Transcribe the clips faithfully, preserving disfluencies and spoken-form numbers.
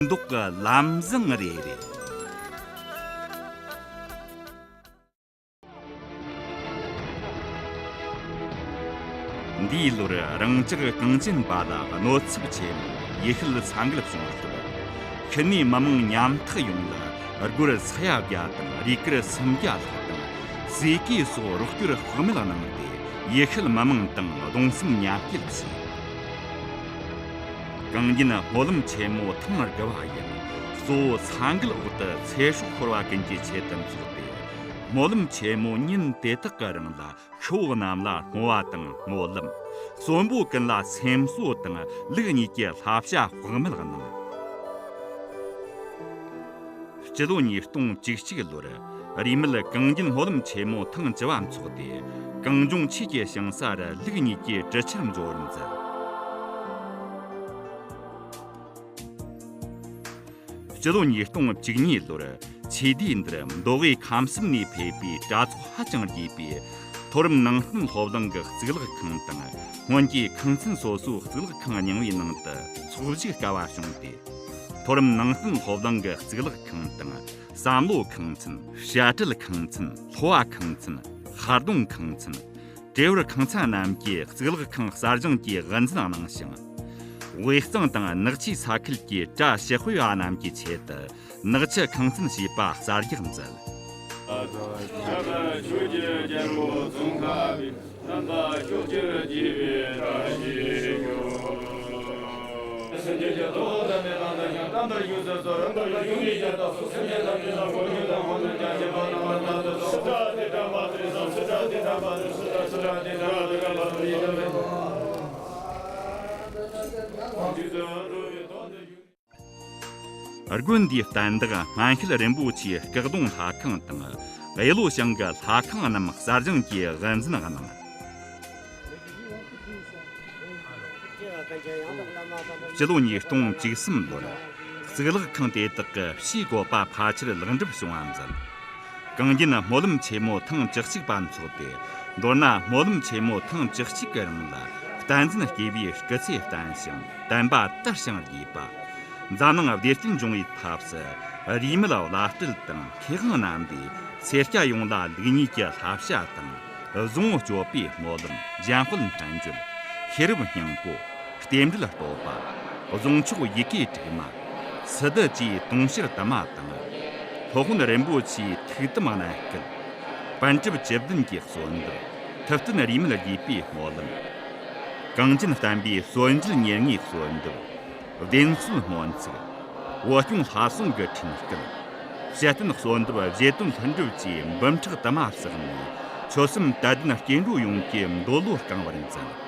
མདོག་གི་ལམ་བཟང་རེ་རེ། འདིའི་ལོར་རང་ཅག་གངས་ཅན་པ་ལ་གནོད་ཚབས་ཆེན་པོ་ཡུལ་ཤུལ་ས་འགུལ་བྱུང་སྟབས། ཤུལ་ནས་མི་མང་ཉམ་ཐག་ཡོངས་ལ་སྒོར་ས་ཡ་བརྒྱ་དང་རུས་སྐར་སུམ་བརྒྱ་ལྷག་དང་ཟས་གོས་སོགས་རོགས་སྐྱོར་བག་མེད་གནང་སྟེ། ཡུལ་ཤུལ་མི་མང་དང་གདུང་སེམས་མཉམ་སྐྱེད་བྱས། གངས་རྒྱན་སྨོན་ལམ་ཆེན་མོ་ཐེངས་དགུ་པ་ཡང་གཙོ་བོ་ས་འགུལ་འོག་ཏུ་ཚེ་སྲོག་ཤོར་བ་ཀུན་གྱི་ཆེད་དུ་འཚོགས་ཏེ། སྨོན་ལམ་ཆེན་མོ་ཉིན་དེ་དག་གི་རིང་ལ་ཤོག་བུ་རྣམས་ལ་བསྔོ་བ་དང་སྨོན་ལམ། གསོན་པོ་ཀུན་ལ་སེམས་གསོ་དང་ལུགས་གཉིས་ཀྱི་བསླབ་བྱ་བག་མེད་གནང་། སྤྱི་ལོ་ཉིས་སྟོང་བཅུ་གཅིག་ལོར་རིས་མེད་གངས་རྒྱན་སྨོན་ལམ་ཆེན་མོ་ཐེངས་བཅུ་བ་འཚོགས་ཏེ། གངས་ལྗོངས་ཆོས་ཀྱི་ཞིང་ས་རུ་ལུགས་གཉིས་ཀྱི་གྲུ་ཆར་འབྱོར་མཛད། སྤྱི་ལོ་ཉིས་སྟོང་བཅུ་གཉིས་ལོར་ཆོས་སྡེ་འདིར་མདོ་དབུས་ཁམས་གསུམ་ནས་ཕེབས་པའི་གྲྭ་ཚོགས་ཧ་ཅང་རྒྱས་པའི་མཐོ་རིམ་ནང་བསྟན་སློབ་གླིང་གི་གཙུག་ལག་ཁང་དང་སྔོན་གྱི་ཁང་ཚན་སོ་སོའི་གཙུག་ལག་ཁང་རྙིང་བའི་ནང་དུ་ཚོགས་བཞུགས་དཀའ་བ་བྱུང་སྟེ། མཐོ་རིམ་ནང་བསྟན་སློབ་གླིང་གི་གཙུག་ལག་ཁང་དང་བསམ་བློ་ཁང་ཚན། བཤད་གྲྭའི་ཁང་ཚན། སློབ་གྲྭའི་ཁང་ཚན། ཤར་གདོང་ཁང་ཚན། ཏྲེ་ཧོར་ཁང་ཚན་རྣམས་ཀྱི་གཙུག་ལག་ཁང་གསར་བཞེངས་ཀྱི་དབུ་འཛིན་གནང་ཞིང་། དབུས་གཙང་དང་ནག་ཆུའི་ས་ཁུལ་གྱི་གྲྭ་ཞི་དཔོན་པ་རྣམས་ཀྱི་ཆེད་དུ་ནག་ཆུ་ཁང་ཚན་ཞེས་པ་གསར་རྒྱག་མཛད། དགོན་འདིའི་བསྟན་བདག་སྔ་ཤོས་རིན་པོ་ཆེའི་སྐུ་གདུང་ལྷ་ཁང་དང་། གཡུ་ལོ་ཞིང་གི་ལྷ་ཁང་རྣམས་གསར་བཞེངས་ཀྱི་དབུ་འཛིན་གནང་། སྤྱི་ལོ་ཉིས་སྟོང་བཅུ་གསུམ་ལོར་གཙུག་ལག་ཁང་དེ་དག་གི་ཕྱིའི་བཀོད་པ་ཕལ་ཆེར་ལེགས་འགྲུབ་བྱུང་བ་མཛད། གངས་རྒྱན་སྨོན་ལམ་ཆེན་མོ་ཐེངས་བཅུ་གཅིག་པ་འཚོགས་ཏེ། མདོར་ན་སྨོན་ལམ་ཆེན་མོ་ཐེངས་བཅུ་གཅིག་གི་རིང་ལ་བསྟན་འཛིན་སྐྱེས་བུའི་སྐུ་ཚེ་བརྟན་ཞིང་བསྟན་པ་དར་ཞིང་རྒྱས་པ། འཛམ་གླིང་བདེ་སྐྱིད་འབྱུང་བའི་ཐབས་སུ་རིས་མེད་བླ་སྤྲུལ་དང་མཁས་དབང་རྣམ་པས་སེར་སྐྱ་ཡོངས་ལ་ལུགས་གཉིས་ཀྱི་བསླབ་བྱ་དང་། བཟང་པོ་སྤྱོད་པའི་སྨོན་ལམ། འཇམ་དཔལ་མཐུན་སྦྱོར། ཤེས་རབ་སྙིང་པོ། རྟེན་འབྲེལ་བསྟོད་པ། གཟུངས་མཆོག་ཡི་གེ་དྲུག་མ། སི་ཏུ་བཅས་དུང་ཕྱུར་དུ་མ་དང་། སློབ་དཔོན་རིན་པོ་ཆེའི་ཐུགས་དམ་གནད་བསྐུལ། པཎ་གྲུབ་བཅུ་བདུན་གྱི་གསོལ་འདེབས། ཐུབ་བསྟན་རིས་མེད་རྒྱས་པའི་སྨོན་ལམ། གངས་ཅན་བསྟན་པའི་གསོན་བྱེད་ཉེར་ལྔའི་གསོལ་འདེབས། བདེན་བརྗོད་སྨོན་ཚིག། བོད་སྐྱོང་ལྷ་སྲུང་གི་འཕྲིན་བསྐུལ། བཤད་བསྟན་གསོལ་འདེབས་བཞེད་དོན་ལྷུན་གྲུབ་ཀྱི་འབུམ་ཕྲག་དུ་མ་བསགས་ནས། ཆོལ་གསུམ་དད་ལྡན་སྐྱེ་འགྲོ་ཡོངས་ཀྱི་འདོད་བློ་བསྐང་བར་མཛད།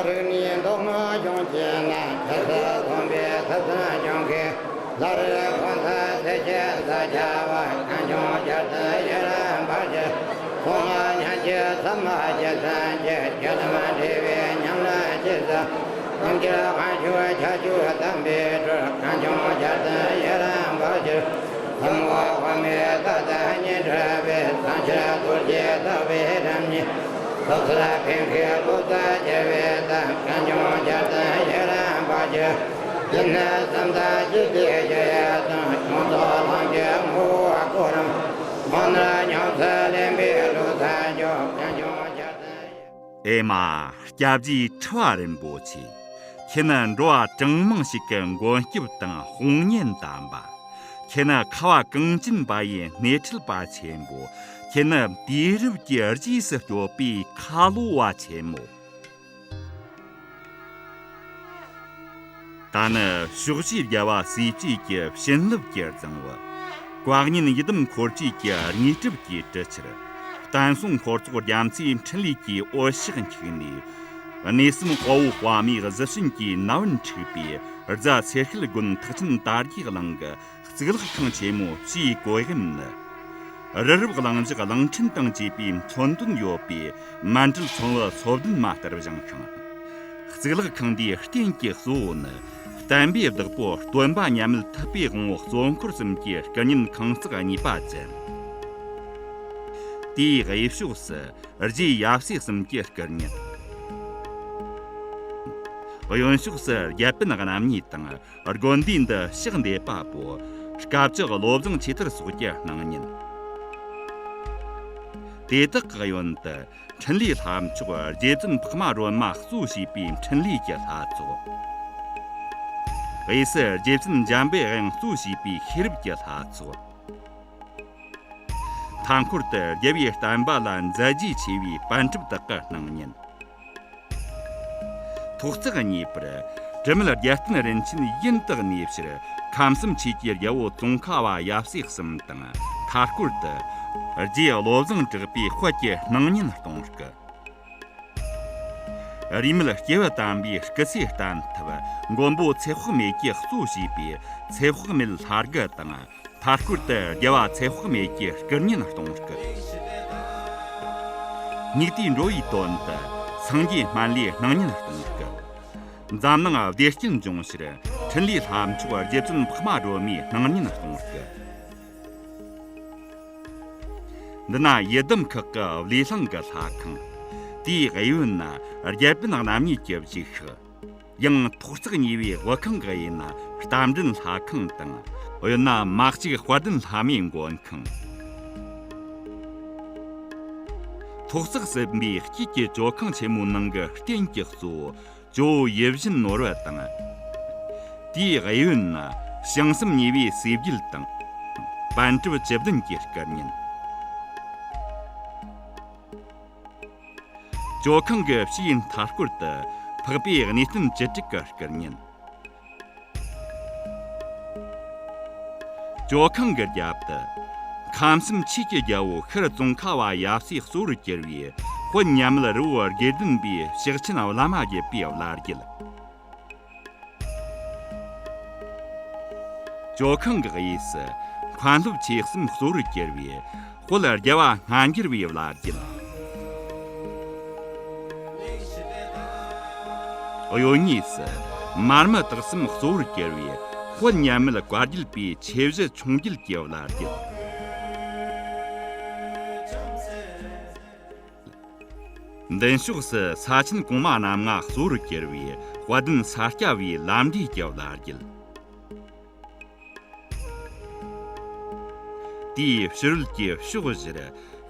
རིག་གནས་མདོ་སྔགས་སྦྱོང་བྱེད་ན། ཁ་ས་གོམ་པའི་ཁ་སང་སྦྱོང་མཁན། ལ་རེ་གོང་ས་སེ་ཆེན་ས་ཆ་བ། གངས་ལྗོངས་རྒྱལ་སྲས་ཡི་རང་བར་ཆད། གསང་སྔགས་ཉམས་ཀྱི་ས་མ་རྒྱ་སངས་རྒྱས། རྒྱ་དམ་འདྲེས་པའི་ཉམས་ལ་སྐྱེས་ས། གང་གིར་གང་བྱུང་ཁྱབ་བྱུང་དམ་པའི་སྒྲུབ། གངས་ལྗོངས་རྒྱལ་སྲས་ཡི་རང་བར་ཆད། ཟབ་མོ་དབུ་མའི་རྩ་དང་སྙན་འདྲ་བའི། བཟང་ཕྱིར་རྡོ་རྗེ་ཐེག་པའི་སྒྲ་སྙན། ལོ་སར་ཕན་ཁེ་ལོ་ཙཱ་རྒྱལ་བའི་གཏམ། གངས་ལྗོངས་རྒྱལ་སྲས་ཡི་རང་བར་ཆད། དེ་ནས་བསམ་དང་ཅི་སྟེ་ཞུ་ཡ་དང་། ཡོངས་རྫོགས་ལྷུན་གྱིས་ངོ་བོ་བསྐོར། མ་ནར་ཉམས་སུ་ལེན་པའི་ལུགས་ལ་འཇུག་གངས་ལྗོངས་རྒྱལ་སྲས། ཨེ་མ། སྐྱབས་རྗེ་ཁྲི་བ་རིན་པོ་ཆེ། ཁྱེད་ནི་འགྲོ་བ་གྲངས་མང་ཞིག་གི་མགོན་སྐྱབས་དང་དཔུང་གཉེན་དམ་པ། ཁྱེད་ནི་ཁ་བ་གངས་ཅན་པ་ཡི་སྣེ་ཁྲིད་པ་ཆེན་པོ། དེ་ནི་དུས་རབས་ཀྱི་རྗེས་སུ་སྐྱོད་པའི་ཁ་ལོ་བ་ཆེན་མོ། ད་ནི་ཕྱོགས་བཞིའི་རྒྱལ་བ་སྲས་བཅས་ཀྱི་བྱིན་རླབས་ཀྱི་རྫིང་བུ། བཀའ་ཉན་ཡི་དམ་འཁོར་བཅས་ཀྱི་དངོས་གྲུབ་ཀྱི་གྲུ་ཆར། བསྟན་སྲུང་འཁོར་ཚོགས་རྒྱ་མཚོའི་འཕྲིན་ལས་ཀྱི་འོད་ཞགས་འཁྱུག་ནས། གནས་གསུམ་དཔའ་བོ་དཔའ་མོའི་གཟི་བྱིན་གྱི་ན་བུན་འཁྲིགས་པའི་རྫ་སེར་ཤུལ་དགོན་ཐེག་ཆེན་དར་རྒྱས་གླིང་གི་གཙུག་ལག་ཁང་ཆེན་མོ་ཕྱིའི་གོ་ཡམ་ནི། རི་རབ་གླིང་བཞི་གླིང་ཕྲན་དང་བཅས་པའི་མཚོན་དོན་ཡོད་པའི་མཎྜལ་ཚོམ་བུ་སོ་བདུན་མ་ལྟར་བཞེངས་ཤིང་། གཙུག་ལག་ཁང་འདིའི་རྟེན་གྱི་གཙོ་བོ་ནི་བསྟན་པའི་བདག་པོ་སྟོན་པ་མཉམ་མེད་ཐུབ་པའི་དབང་པོ་གཙོ་འཁོར་གསུམ་གྱི་སྐུ་བརྙན་ཁང་བརྩེགས་གཉིས་པ་ཅན། དེའི་གཡས་ཕྱོགས་སུ་རྗེ་ཡབ་སྲས་གསུམ་གྱི་སྐུ་བརྙན། གཡོན་ཕྱོགས་སུ་རྒྱལ་པན་རྣམ་གཉིས་དང་། དགོན་སྡེ་འདི་ཕྱག་འདེབས་པ་པོ་དཀའ་བཅུ་བློ་བཟང་ཆོས་དར་སོགས་ཀྱི་སྣང་བརྙན། དེ་དག་གི་གཡོན་དུ་འཕྲིན་ལས་ལྷ་མཆོག་རྗེ་བཙུན་འཕགས་མ་སྒྲོལ་མ་གཙོ་བྱས་པའི་འཕྲིན་ལས་ཀྱི་ལྷ་ཚོགས། གཡས་སུ་རྗེ་བཙུན་འཇམ་པའི་དབྱངས་གཙོ་བྱས་པའི་ཤེས་རབ་ཀྱི་ལྷ་ཚོགས། མཐའ་འཁོར་དུ་རྒྱལ་བའི་བསྟན་པ་ལ་མཛད་རྗེས་ཆེ་བའི་པཎ་གྲུབ་དག་གི་སྣང་བརྙན། ཐོག་བརྩེགས་གཉིས་པར་དྲི་མེད་རྒྱལ་བསྟན་རིན་ཆེན་ཡུན་དུ་གནས་ཕྱིར་ཁམས་གསུམ་ཆོས་ཀྱི་རྒྱལ་པོ་ཙོང་ཁ་བ་ཡབ་སྲས་གསུམ་དང་། མཐའ་སྐོར་དུ་རྗེ་བློ་བཟང་གྲགས་པའི་དཔལ་གྱི་སྣང་བརྙན་སྟོང་སྐུ། རིས་མེད་སྐྱེས་བུ་དམ་པའི་སྐུ་ཚེ་བརྟན་ཐབས་མགོན་པོ་ཚེ་དཔག་མེད་ཀྱིས་གཙོ་བྱས་པའི་ཚེ་དཔག་མེད་ལྷ་སྐུ་དང་། མཐའ་སྐོར་དུ་རྒྱལ་བ་ཚེ་དཔག་མེད་ཀྱི་སྐུ་བརྙན་སྟོང་སྐུ། སྙིགས་དུས་འགྲོ་བའི་དོན་དུ་སངས་རྒྱས་སྨན་བླའི་སྣང་བརྙན་སྟོང་སྐུ། འཛམ་གླིང་བདེ་སྐྱིད་འབྱུང་ཕྱིར་འཕྲིན་ལས་ལྷ་མཆོག་རྗེ་བཙུན་འཕགས་མ་སྒྲོལ་མའི་སྣང་བརྙན་སྟོང་སྐུ། འདི་ན་ཡི་དམ་ཁག་གི་བློས་བསླངས་ཀྱི་ལྷ་ཁང་། དེའི་གཡོན་ན་རྒྱལ་པན་རྣམ་གཉིས་ཀྱི་བཞུགས་ཤག། ཡང་ཐོག་བརྩེགས་གཉིས་པའི་དབུ་ཁང་གི་དབྱེ་ན་རྟ་མགྲིན་ལྷ་ཁང་དང་། གཡོན་ན་མ་གཅིག་དཔལ་ལྡན་ལྷ་མོའི་མགོན་ཁང་། ཐོག་བརྩེགས་གསུམ་པའི་དཀྱིལ་གྱི་ཇོ་ཁང་ཆེན་མོའི་ནང་གི་རྟེན་གྱི་གཙོ་བོ་ཇོ་བོ་ཡིད་བཞིན་ནོར་བུ་དང་། དེའི་གཡོན་ན་བྱང་སེམས་ཉེ་བའི་སྲས་བརྒྱད་དང་། པཎ་གྲུབ་བཅུ་བདུན་གྱི་སྐུ་བརྙན། ཇོ་ཁང་གི་ཕྱིའི་མཐའ་སྐོར་དུ་འཕགས་པའི་གནས་བརྟན་བཅུ་དྲུག་གི་སྐུ་བརྙན། ཇོ་ཁང་གི་རྒྱབ་ཏུ་ཁམས་གསུམ་ཆོས་ཀྱི་རྒྱལ་པོ་ཤར་ཙོང་ཁ་བ་ཡབ་སྲས་གཙོ་བོར་གྱུར་པའི་དཔལ་མཉམ་མེད་རི་བོ་དགེ་ལྡན་པའི་ཕྱག་ཆེན་བླ་མ་བརྒྱུད་པའི་བླ་རྒྱུད། ཇོ་ཁང་གི་གཡས་སུ་མཁན་སློབ་ཆེ་གསུམ་གཙོ་བོར་གྱུར་པའི་དཔལ་རྒྱལ་བ་སྔ་འགྱུར་བའི་བླ་རྒྱུད། གཡོན་གཉིས་སུ་མར་མི་དྭགས་གསུམ་གཙོ་བོར་གྱུར་པའི་དཔལ་མཉམ་མེད་བཀའ་བརྒྱུད་པའི་ཆོས་བཞི་ཆུང་བརྒྱུད་ཀྱི་བླ་རྒྱུད། མདུན་ཕྱོགས་སུ་ས་ཆེན་གོང་མ་རྣམ་ལྔ་གཙོ་བོར་གྱུར་པའི་དཔལ་ལྡན་ས་སྐྱ་བའི་ལམ་འབྲས་ཀྱི་བླ་རྒྱུད། དེའི་ཕྱི་རོལ་གྱི་ཕྱོགས་བཞིར་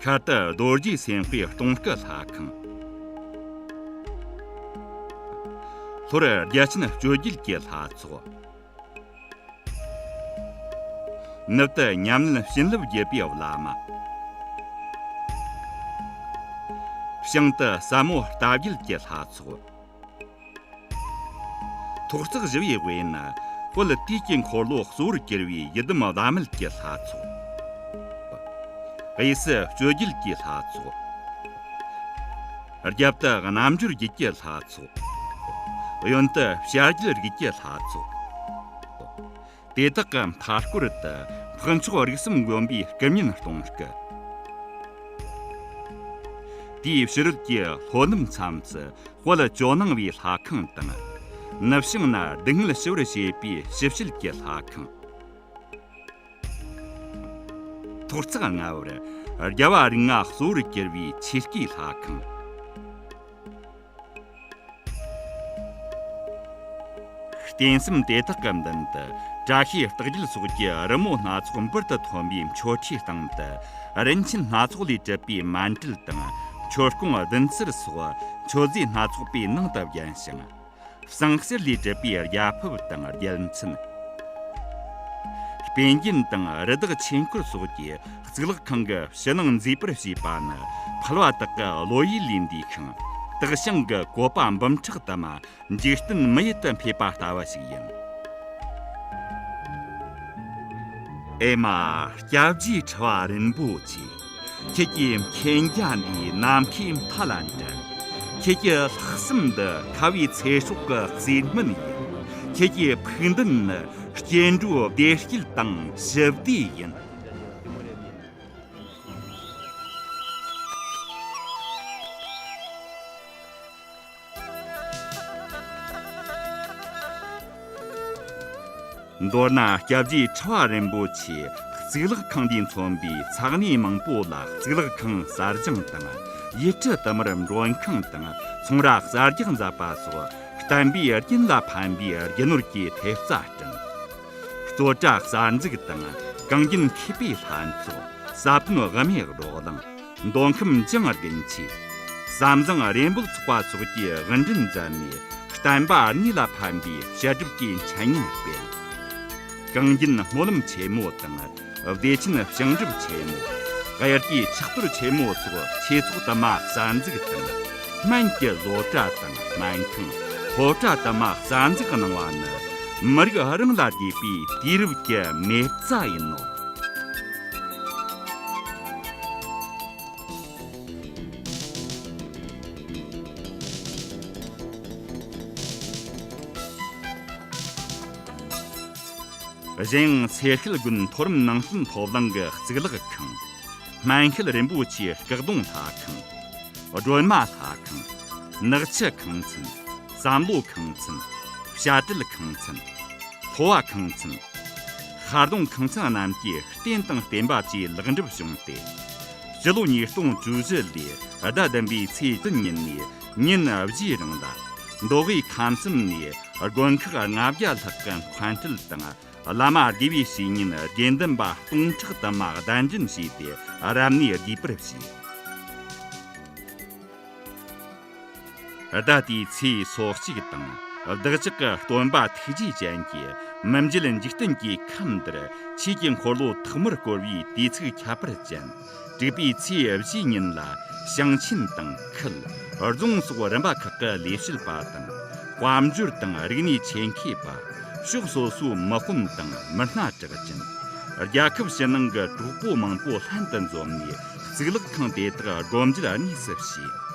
ཤར་དུ་རྡོ་རྗེ་སེམས་དཔའི་སྟོང་སྐུ་ལྷ་ཁང་། ལྷོར་རྒྱལ་ཆེན་སྤྱོད་བརྒྱུད་ཀྱི་ལྷ་ཚོགས། ནུབ་ཏུ་ཉམས་ལེན་བྱིན་རླབས་བརྒྱུད་པའི་བླ་མ། བྱང་དུ་ཟབ་མོ་ལྟ་བརྒྱུད་ཀྱི་ལྷ་ཚོགས། ཐོག་བརྩེགས་བཞི་པའི་དབུས་ན་དཔལ་དུས་ཀྱི་འཁོར་ལོ་གཙོ་བོར་གྱུར་པའི་ཡི་དམ་བླ་མེད་ཀྱི་ལྷ་ཚོགས། གཡས་སུ་སྤྱོད་བརྒྱུད་ཀྱི་ལྷ་ཚོགས། རྒྱབ་ཏུ་རྣལ་འབྱོར་བརྒྱུད་ཀྱི་ལྷ་ཚོགས། གཡོན་དུ་བྱ་རྒྱལ་རིགས་ཀྱི་ལྷ་ཚོགས། དེ་དག་གི་མཐའ་སྐོར་དུ་འཕགས་མཆོག་རིགས་གསུམ་མགོན་པོའི་སྐུ་བརྙན་སྟོང་སྐུ། དེའི་ཕྱི་རོལ་གྱི་ལྷོ་ནུབ་མཚམས་སུ་དཔལ་ཇོ་ནང་བའི་ལྷ་ཁང་དང་། ནུབ་བྱང་ན་སྡུག་བསྔལ་ཞི་བར་བྱེད་པའི་ཞི་བྱེད་ཀྱི་ལྷ་ཁང་། ཐོག་བརྩེགས་ལྔ་པར་རྒྱལ་བ་རིགས་ལྔ་གཙོ་བོར་གྱུར་པའི་ཆོས་སྐུའི་ལྷ་ཁང་། རྟེན་གསུམ་དེ་དག་གི་མདུན་དུ་བཀྲ་ཤིས་རྟགས་བརྒྱད་སོགས་ཀྱི་རི་མོ་སྣ་ཚོགས་འབུར་དུ་ཐོན་པའི་མཆོད་ཁྲིའི་སྟེང་དུ་རིན་ཆེན་སྣ་ཚོགས་ལས་གྲུབ་པའི་མཎྜལ་དང་མཆོད་ཀོང་བདུན་ཚར་སོགས་མཆོད་རྫས་སྣ་ཚོགས་པའི་ནང་དུ་བརྒྱན་ཞིང་། ཟངས་གསེར་ལས་གྲུབ་པའི་རྒྱ་ཕིབས་དང་རྒྱལ་མཚན། པཎ་ཉན་དང་རི་དྭགས་ཆོས་འཁོར་སོགས་ཀྱིས་གཙུག་ལག་ཁང་གི་ཕྱི་ནང་མཛེས་པར་བྱས་པ་ནི། ཕལ་བ་དག་གི་བློ་ཡུལ་ལས་འདས་ཤིང་། དག་ཞིང་གི་བཀོད་པ་འབུམ་ཕྲག་དུ་མ་འཇིག་རྟེན་མི་ཡུལ་དུ་འཕེལ་བ་ལྟ་བུ་ཞིག་ཡིན། ཨེ་མ། སྐྱབས་རྗེ་ཁྲི་བ་རིན་པོ་ཆེ། ཁྱེད་ཀྱི་མཁྱེན་རྒྱ་འདིས་ནམ་མཁའི་མཐའ་ལ་འགྲན། ཁྱེད་ཀྱི་ལྷག་བསམ་འདི་ཁ་བའི་ཚེ་སྲོག་གི་རྩིས་སྨན་ཡིན། ཁྱེད་ཀྱི་ཕུགས་འདུན་ནི་སྐྱེ་འགྲོའི་བདེ་སྐྱིད་དང་ཞི་བདེ་ཡིན། མདོར་ན་སྐྱབས་རྗེ་ཁྲི་བ་རིན་པོ་ཆེའི་གཙུག་ལག་ཁང་འདིས་མཚོན་པའི་ས་གནས་མང་པོ་ལ་གཙུག་ལག་ཁང་གསར་བཞེངས་དང་། ཡུལ་གྲུ་དུ་མར་མགྲོན་ཁང་དང་ཚོང་ར་གསར་རྒྱག་མཛད་པ་སོགས་བསྟན་པའི་རྒྱུན་ལ་ཕན་པའི་རྒྱུ་ནོར་གྱི་ཐེབས་རྩ་བསྐྲུན། རྩོད་གྲྭ་གསར་འཛུགས་དང་། གངས་རྒྱན་མཁས་པའི་ལྷན་ཚོགས། ས་བོན་དབུ་མའི་བགྲོ་གླེང་། མདོ་ཁམས་འཇང་དགུན་ཆོས། ཟམ་བཟང་རེ་འབོད་ཚོགས་པ་སོགས་ཀྱི་དབུ་འདྲེན་མཛད་ནས་བསྟན་པ་དངོས་ལ་ཕན་པའི་བཤད་སྒྲུབ་ཀྱི་འཆད་ཉན་སྤེལ། གངས་རྒྱན་སྨོན་ལམ་ཆེན་མོ་དང་། བདེ་ཆེན་ལྕགས་སྒྲུབ་ཆེན་མོ། དབྱར་སྐྱེས་ཕྱག་རྡོར་ཆེན་མོ་སོགས་ཆོས་ཚོགས་དུ་མ་གསར་འཛུགས་དང་། སྨན་གྱི་བཟོ་གྲྭ་དང་སྨན་ཁང་། སློབ་གྲྭ་དུ་མ་གསར་འཛུགས་གནང་བ་ནི། མི་རིགས་རང་ལ་དགོས་པའི་དུས་རབས་ཀྱི་མེ་བཙའ་ཡིན་ནོ། གཞན་ཡང་སེར་ཤུལ་དགོན་མཐོ་རིམ་ནང་བསྟན་སློབ་གླིང་གི་གཙུག་ལག་ཁང་། སྨན་ཤུལ་རིན་པོ་ཆེའི་སྐུ་གདུང་ལྷ་ཁང་། སྒྲོལ་མ་ལྷ་ཁང་། ནག་ཆུ་ཁང་ཚན། བསམ་བློ་ཁང་ཚན། བཤད་གྲྭ་ཁང་ཚན། ལྷོ་བ་ཁང་ཚན། ཤར་གདོང་ཁང་ཚན་རྣམས་ཀྱིས་རྟེན་དང་བརྟེན་པ་བཅས་ལེགས་འགྲུབ་བྱུང་སྟེ། སྤྱི་ལོ་ཉིས་སྟོང་བཅུ་བཞི་ལོའི་ཟླ་བདུན་པའི་ཚེས་བཅུ་ཉིན་ནས་ཉིན་བཞིའི་རིང་ལ་མདོ་དབུས་ཁམས་གསུམ་ནས་དགོན་ཁག་ལྔ་བརྒྱ་ལྷག་གི་མཁན་སྤྲུལ་དང་། བླ་མ་དགེ་བའི་བཤེས་གཉེན་དགེ་འདུན་པ་སྟོང་ཕྲག་དུ་མ་གདན་འདྲེན་བྱས་ཏེ་རབ་གནས་རྒྱས་པར་བྱས། ཟླ་དེའི་ཚེས་སོ་གཅིག་དང་། བདག་ཅག་གི་སྟོན་པ་ཐུགས་རྗེ་ཅན་གྱིས་མི་མཇེད་འཇིག་རྟེན་གྱི་ཁམས་འདིར་ཆོས་ཀྱི་འཁོར་ལོ་ཐོག་མར་བསྐོར་བའི་དུས་ཚིགས་ཁྱད་པར་ཅན། དྲུག་པའི་ཚེས་བཞིའི་ཉིན་ལ་ཞིང་ཆེན་དང་ཁུལ། རྫོང་སོགས་རིམ་པ་ཁག་གི་ལས་བྱེད་པ་དང་། དཔལ་འབྱོར་དང་རིག་གནས་ཆེད་མཁས་པ། ཕྱོགས་སོ་སོའི་མི་དཔོན་དང་མི་སྣ་གྲགས་ཅན། རྒྱལ་ཁབ་ཕྱི་ནང་གི་གྲོགས་པོ་མང་པོ་ལྷན་དུ་འཛོམས་ནས་གཙུག་ལག་ཁང་དེ་དག་སྒོ་འབྱེད་དངོས་སུ་བྱས།